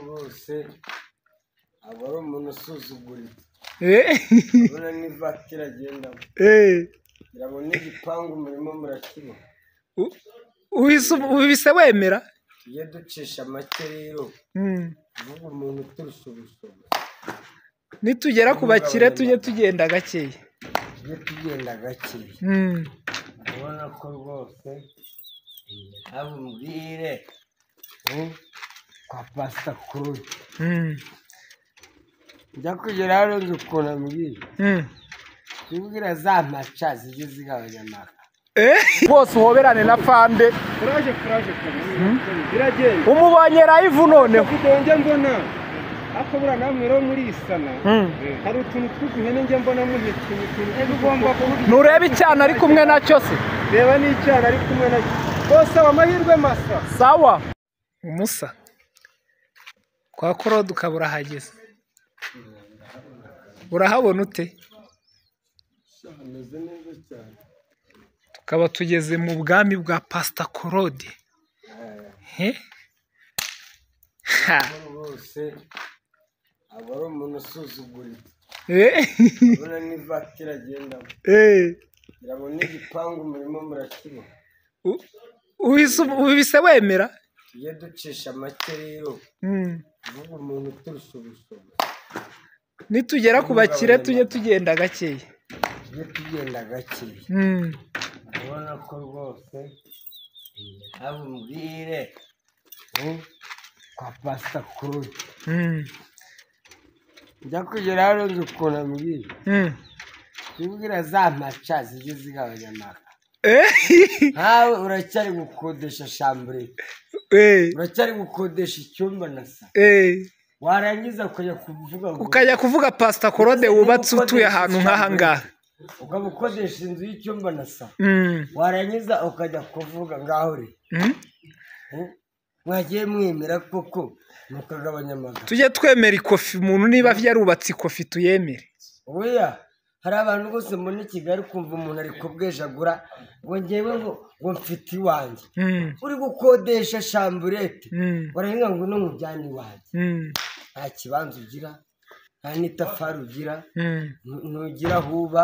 Rwose aba ari umuntu usuzuguritse. Urabona n'ivatiri agendamo. Ngira ngo n'igipangu murimo murakibona. Ubise wemera? Tujye ducisha make rero. Uvuga umuntu uturusha ubushobozi. Nitugera ku bakire tujye tugenda gakeya. Tujye tugenda gakeya. Urabona ko rwose ntabubwire kwa Pastor Claude. Njya kugera hano nzi ukuntu ambwira. Tubwira za maca zijye zigabanya amaka. Bose uhoberane na Fande. Kuraje kuraje biragenda. Umubonye live noneho. Njya mbona ako bura namwe rero muri isana. Hari utuntu tw'uduhene njya mbona muhitse utuntu ugomba kuvuga. Nureba icyana ari kumwe nacyo se. Reba n'icyana ari kumwe nacyo. Bose amahirwe masa. Sawa. Umusa. Kwa Claude ukabura hageze. Urahabona ute? Ameze neza cyane. Tukaba tugeze mu bwami bwa Pastor Claude. Rwose aba ari umuntu usuzuguritse. Urabona n'ivatiri agendamo. Ngira ngo n'igipangu murimo murakibona. Ubise wemera? Tujye ducisha make rero. Uvuga umuntu uturusha ubushobozi. Nitugera ku bakire tujye tugenda gakeya. Tujye tugenda gakeya. Urabona ko rwose ntabubwire kwa Pastor Claude. Njya kugera hano nzi ukuntu ambwira. Tubwira za maca zijye zigabanya amaka. Nkawe uracyari gukodesha shambure. Uracyari gukodesha icyumba na sa. Warangiza ukajya kuvuga ngo ukajya kuvuga Pastor Claude wubatse utuye ahantu nk'aha ngaha. Ukaba ukodesha inzu y'icyumba na sa. Warangiza ukajya kuvuga ngaho uri. Mwagiye mwemera koko mukagabanya amagana. Tujye twemera ikofi umuntu niba yarubatse ikofi tuyemere. Oya, hari abantu bose muri Kigali kumva umuntu ari kubwejagura ngo ngewe ngo mfite iwanjye. Uri gukodesha shamburete. Warahinga ngo no mujyane iwanjye. Nta kibanza ugira, nta n'itafari ugira, ntugira huba,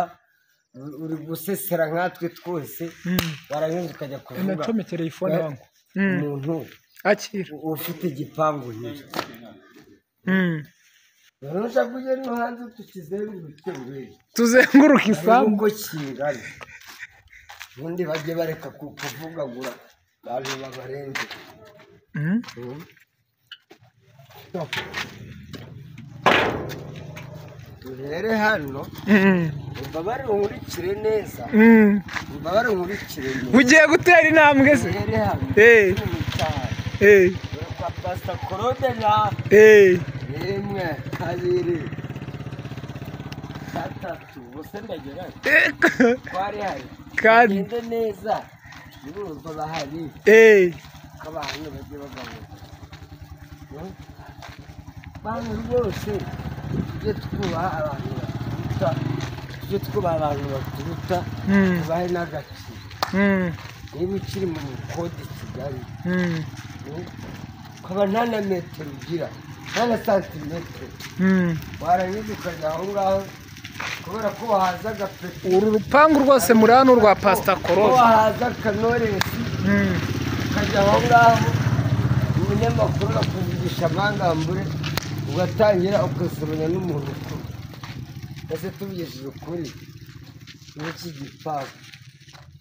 uri gusesera nkatwe twose, warangiza ukajya kuvuga. Nacomekereye ifone wangu. Umuntu akira ufite igipangu nyine. Urusha kujya no hanze tukizenguruke we. Tuzenguruke isambu uko kingana. Ubundi bajye bareka kuvugagura abantu babarenze. Duhere hano. Umbabare unkurikire neza. Umbabare unkurikire neza. Ugiye gutera intambwe se? Duhere hano. Kwa Pastor Claude na. Rimwe, kabiri, gatatu, bose ndagera. Kwari hari. Kandi gende neza. Urumva bahari. Abantu bagiye bagabura. Bantu rwose tujye twubaha abantu baturuta. Tujye twubaha abantu baturuta. Tubahe n'agaciro. Niba ukiri mu bukode Kigali. Ukaba nta na metero ugira. Nta na santimetero. Warangiza ukajya aho ngaho kubera ko wahaza agapeti. Uru rupangu rwose muri hano rwa Pastor Claude. Wahaza akanoresi. Ukajya aho ngaho umunyamakuru akakuvugisha amangambure ugatangira ukasobanya n'umuntu ukuru. Ese tuvugishije ukuri n'iki gipangu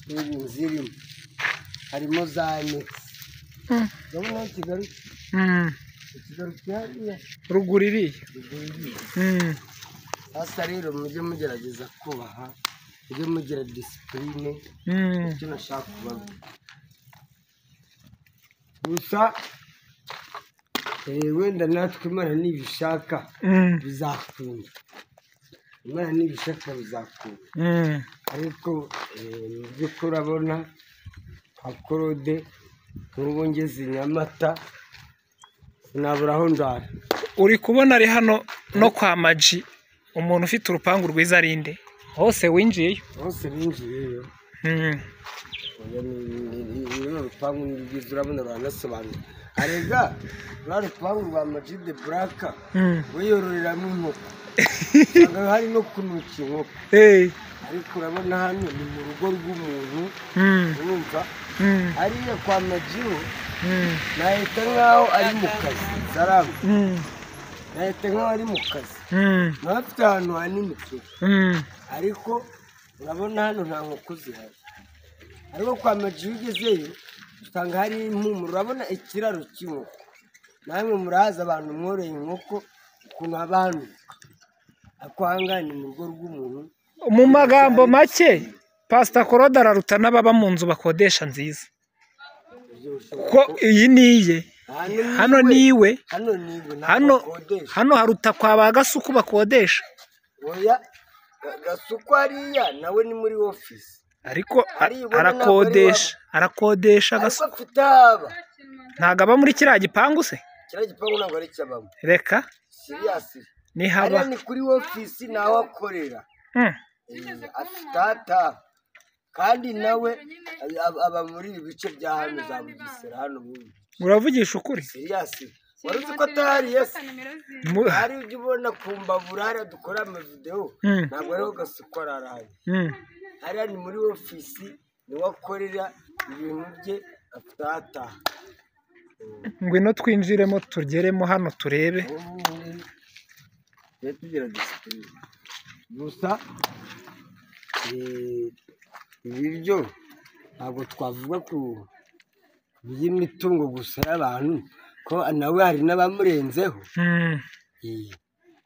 n'inzu irimo harimo za anegisi. Urabona aho Kigali? Ruguru iriya. Sasa rero mujye mugerageza kubaha, mujye mugira disipurine, icyo nashaka kubabwira. Gusa wenda natwe Imana nibishaka bizakunda. Imana nibishaka bizakunda. Ariko mu by'ukuri urabona nka Claude nk'ubu ngeze i Nyamata sinabura aho ndara. Uri kubona ari hano no kwa Maji umuntu ufite urupangu rwiza arinde hose winjiyeyo. Hose binjiyeyo. Runo rupangu ni rwiza urabona ruranasobanuye. Arega ruriya rupangu rwa Ama-G The Black wiyororeramo inkoko, usanga hari no kunuka inkoko. Ariko urabona hano ni mu rugo rw'umuntu, urumva hariya kwa Majiho nahita nkaho ari mu kazi. Salamu, nahita nkaho ari mu kazi, nawe afite ahantu hanini pe. Ariko urabona hano nta nkoko zihari. Ariko kwa Majiho ugezeyo usanga hari impumuro, urabona ikiraro cy'inkoko. Namwe murahazi abantu mworoye inkoko ukuntu haba hanuka. Ariko aha ngaha ni mu rugo rw'umuntu. Mu magambo make, Pastor Claude araruta n'ababa mu nzu bakodesha nziza, kuko iyi ni iye, hano ni iwe, hano haruta kwa ba Gasuku bakodesha. Oya, Gasuku hariya nawe ni muri office, ariko arakodesha, arakodesha Gasuku. Ntabwo aba muri kiriya gipangu se? Kiriya gipangu ntabwo ari icy'abamo. Reka ni haba ni kuri office naho akorera. Afite kandi nawe aba muri ibi bice bya hano za Bugesera hano. Uravugisha ukuri? Seriously, wari uzi ko atahari? Yes, hari ujya ubona ku mbabura hariya dukora amavideo, ntabwo ariho Gasuku araraye. Hariya ni muri ofisi niwe akorera ibintu bye, afite ataha. Ngwino twinjiremo tugeremo hano turebe. Gusa ibiryo ntabwo twavuga ku by'imitungo gusa y'abantu, ko nawe hari n'abamurenzeho.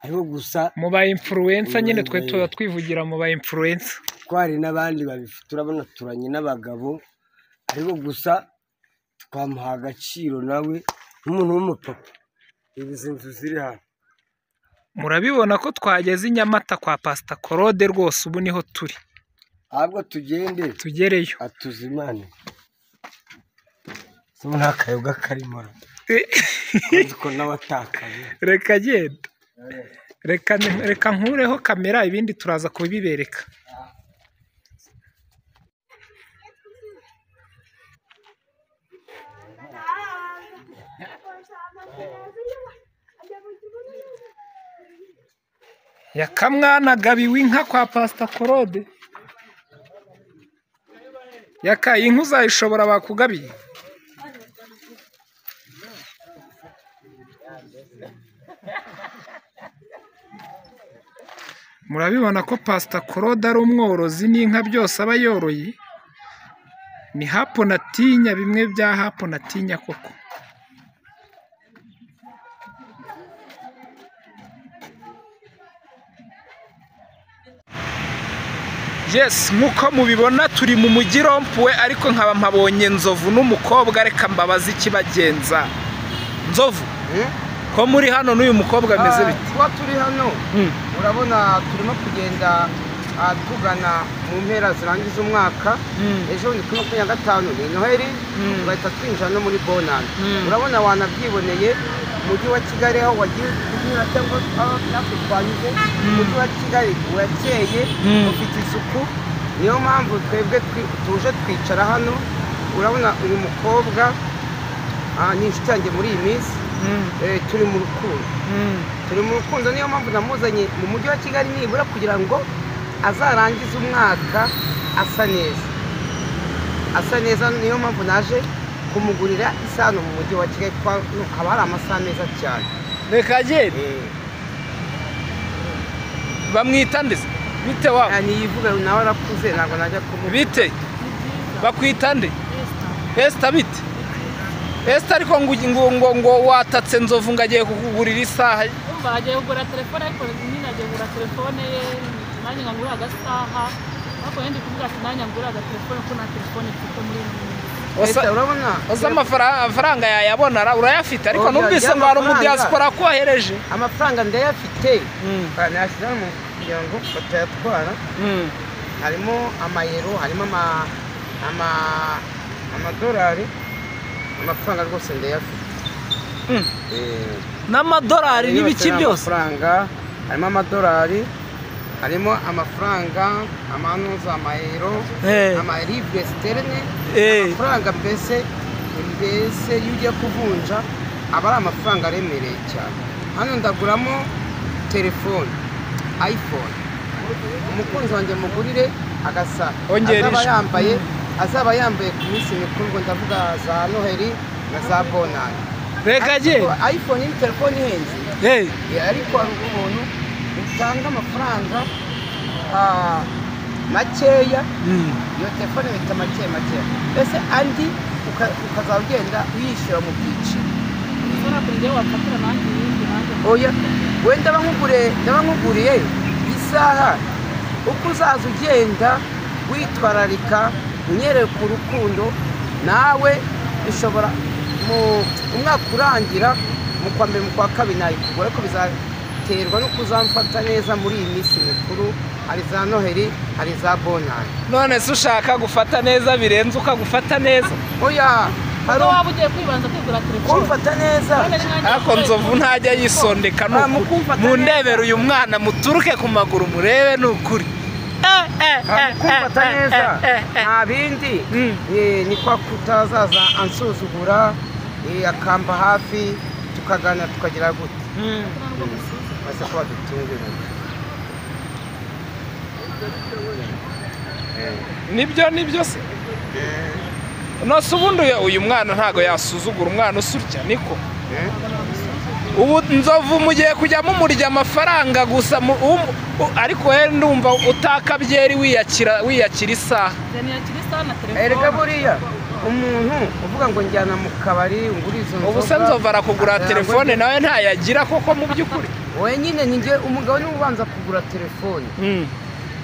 Ariko gusa mu ba influencer nyine twe tuba twivugira mu ba influencer, ko hari n'abandi babifite. Urabona turanye n'abagabo, ariko gusa twamuha agaciro nawe nk'umuntu w'umupapa. Izi nzu ziri hano murabibona ko twageze i Nyamata kwa Pastor Claude rwose, ubu niho turi. Ahubwo tugende tugereyo atuzimane. Nta kayoga karimo ko nawe atakaye. Reka genda, reka nkureho kamera, ibindi turaza kubibereka. Yakamwana gabiwe inka kwa Pastor Claude. Yaka, inka uzayishobora bakugabiye? Murabibona ko Pastor Claude ari umworozi n'inka byose aba yoroye. Ni hapo natinya, bimwe bya hapo natinya koko. Yes, nkuko mubibona turi mu mujyi Rompuwe, ariko nkaba mpabonye Nzovu n'umukobwa. Reka mbabaze ikibagenza. Nzovu, ko muri hano n'uyu mukobwa ameze bite? Kuba turi hano urabona turimo kugenda tugana mu mpera zirangiza umwaka. Ejo ni kuri 25 ni Noheli, tugahita twinjira no muri Bonane. Urabona wanabyiboneye umujyi wa Kigali aho wagiye kunyura cyangwa aho natwe twanyuze, umujyi wa Kigali urakeye, ufite isuku. Niyo mpamvu twebwe tuje twicara hano. Urabona uyu mukobwa ni inshuti yanjye muri iyi minsi, turi mu rukundo, turi mu rukundo. Niyo mpamvu namuzanye mu mujyi wa Kigali nibura kugira ngo azarangize umwaka asa neza, asa neza. Niyo mpamvu naje kumugurira isano mu mujyi wa Kigali, haba hari amasaha meza cyane. Reka genda bamwita nde? Bite wabo? Niyivuga nawe arakuze, ntabwo najya kumuvuga. Bite bakwita nde? Esther. Bite Esther? Ariko ngo watatse Nzovu ngo agiye kukugurira isaha. Umva agiye kugura telefone, ariko nyine agiye kugura telefone ye, nanjye nkagura agasaha. Ariko ndi kuvuga ati nanjye ngura agatelefone kuko nta telefone mfite muri ino minsi. Osa amafaranga yayabona urayafite, ariko numvise ngo hari umudiaspora akohereje. Amafaranga ndayafite, nayashyize mu kugira ngo batayatwara. Harimo amayero, harimo amadolari. Amafaranga rwose ndayafite. N'amadolari n'ibiki byose? Amafaranga harimo amadolari, harimo amafaranga, amanuza, amayero, amarivre sterine, amafaranga mbese Mbese iyo ugiye kuvunja aba ari amafaranga aremereye cyane. Hano ndaguramo telefone iPhone, umukunzi wanjye mugurire agasa azaba yambaye ku minsi mikuru, ngo ndavuga za Noheli na za Bonani. Reka je iPhone ni telefone ihenze, ariko hari umuntu utanga amafaranga makeya, iyo telefone bita make makeya, mbese andi ukazaba ugenda uyishyura mu byiciro. Oya we ndaba nkuguriye isaha, uko uzaza ugenda witwararika unyereka urukundo, nawe bishobora mu umwaka urangira mu kwa mbere mu kwa kabiri nayikugura, ariko bizaterwa no kuzamfata neza muri iyi minsi mikuru. Hari za Noheli, hari za Bonani. None se ushaka gufata neza birenze ukagufata neza? Oya, hari waba ugiye kwibanza kwigura telefone kumfata neza. Ariko Nzovu ntajya yisondeka nuko mundebere uyu mwana muturuke ku maguru murebe nukuri. Kumfata neza nta bindi, ni kwa kutazaza ansuzugura, akamba hafi tukagana tukagira gute. Base ko badutunguye. Nibyo se. Nose ubundi uyu mwana ntago yasuzugura umwana usurya niko. Ubu Nzovu mugiye kujya mumurya amafaranga gusa, ariko we ndumva utakabyeri wiyakira isaha. Erega buriya umuntu uvuga ngo njyana mu kabari nguri izo nzoga, ubu se Nzovu arakugura telefone nawe ntayagira koko mu by'ukuri? Wenyine ninjye umugabo niwe ubanza kugura telefone.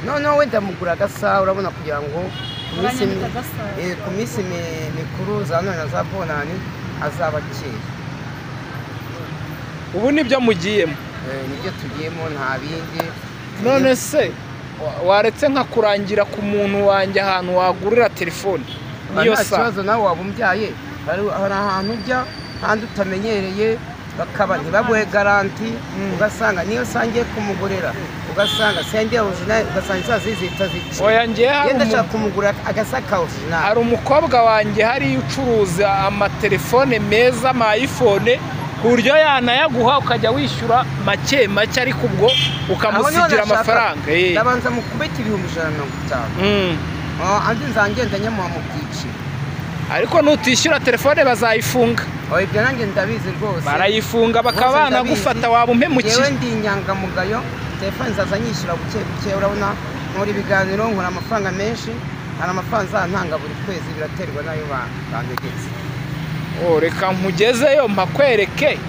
Noneho wenda mugura agasaha, urabona, kugira ngo ku minsi mikuru za none na za Bonani azaba akeye. Ubu nibyo mugiyemo? Nibyo tugiyemo, nta bindi. None se waretse nkakurangira ku muntu wanjye ahantu wagurira telefone? Niyo sa kibazo nawe waba umbyaye, hari ahantu ujya kandi utamenyereye bakaba ntibaguhe garanti, ugasanga niyo sangiye kumugurira ugasanga sende original, ugasanga isazi zita zici. Oya ngiye hari ndashaka kumugura agasaka original. Hari umukobwa wanjye hari ucuruza amatelefone meza ama iPhone, ku buryo yanayaguha ukajya wishyura make make, ariko ubwo ukamusigira amafaranga. Ndabanza mukubita 150,000. Andi nzangenda nyamuha mu byiciro. Ariko nutishyura telefone bazayifunga. Oya ibyo nanjye ndabizi rwose. Barayifunga bakaba banagufata waba umpemukiye. Yewe ndi inyangamugayo, telefone nzaza nyishyura buke buke. Urabona nkora ibiganiro, nkora amafaranga menshi, hari amafaranga nzantanga buri kwezi, biraterwa nayo bantegetse. Reka nkugezeyo mpakwereke,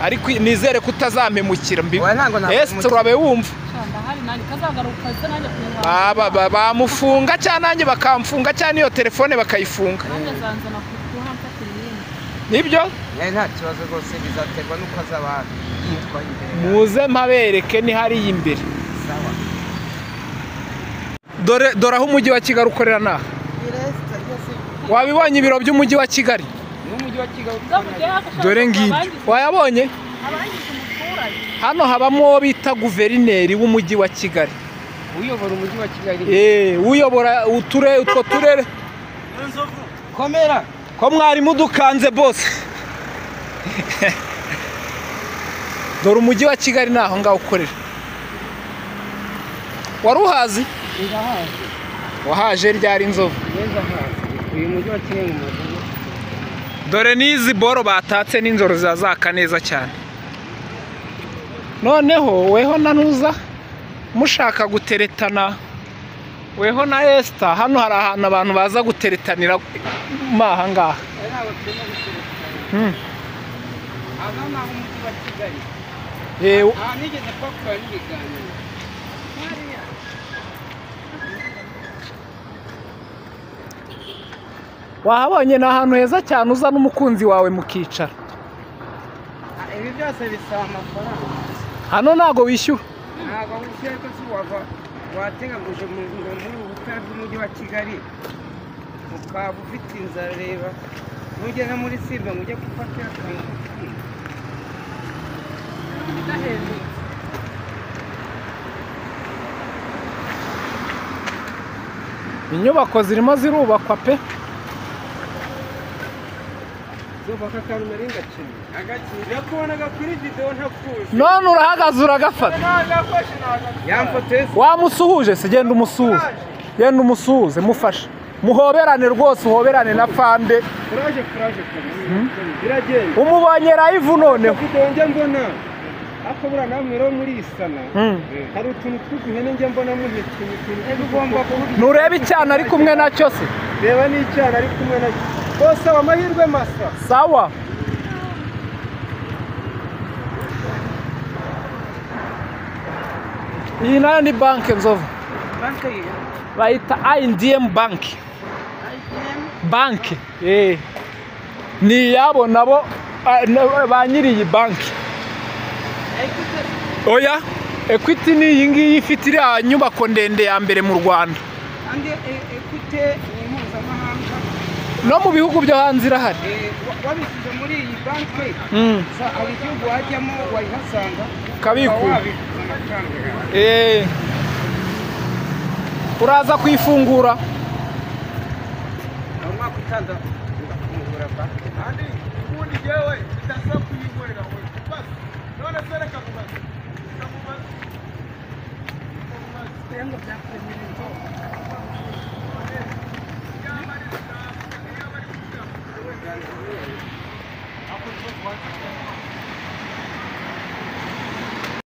ariko nizere ko utazampemukira mbi. Ese urabe wumva bamufunga cyangwa nanjye bakamfunga cyangwa niyo telefone bakayifunga. Nibyo? Nta kibazo rwose, bizaterwa n'uko azaba yitwaye imbere. Muze mpabereke ni hariya imbere. Sawa. Dore aho umujyi wa Kigali ukorera naha. Wabibonye ibiro by'umujyi wa Kigali? Dore ngibyo. Wayabonye? Hano habamo uwo bita guverineri w'umujyi wa Kigali. Uyobora umujyi wa Kigali. Uyobora utwo turere. Komera. Ko mwarimu dukanze bose. Dore umujyi wa Kigali naho ngaho ukorera. Wari uhazi? Ndahazi. Wahaje ryari Nzovu? Uyu mujyi wa Kigali. Dore n'izi boro batatse n'injoro zazaka neza cyane. Noneho weho na Ntuza mushaka guteretana, weho na Esther, hano hari ahantu abantu baza guteretanira maha ngaha. Aha naho umujyi wa Kigali. Aha nigeze kuhakora n'ibiganiro. Wahabonye ni ahantu heza cyane uza n'umukunzi wawe mukicara. Ibi byose bisaba amafaranga. Hano ntago wishyura. Ntago wishyura, ariko si wava wategaguje muri ubu butare bw'umujyi wa Kigali ukaba ufite inzara. Reba nugera muri Simba ngo ujye gufata akantu. Inyubako zirimo zirubakwa pe. None urahagaze uragafata. Wamusuhuje se? Genda umusuhuze. Genda umusuhuze mufashe. Muhoberane rwose, uhoberane na Fande. Umubonye live noneho. Ako buriya namwe rero muri isana hari utuntu tw'uduhene njya mbona muhekenye utuntu ugomba kurya. Nureba icyana ari kumwe nacyo se? Reba n'icyana ari kumwe nacyo. Bose amahirwe masa. Sawa. Iyi nayo ni banki Nzovu. Banki yihe? Bayita I&M banki. Banki. Ni iyabo nabo ba nyiri iyi banki. Oya, Equity ni iyi ngiyi ifite iriya nyubako ndende ya mbere mu Rwanda. Andi Equity ni mpuzamahanga. No mu bihugu byo hanze irahari. Wabishyize muri iyi banki, hari igihugu wajyamo wayihasanga kabikura. Uraza kuyifungura. Umwaka utanda ugafungura banki. Andi ubundi jewe bidasaba kuyigorera we. None se reka kubaza.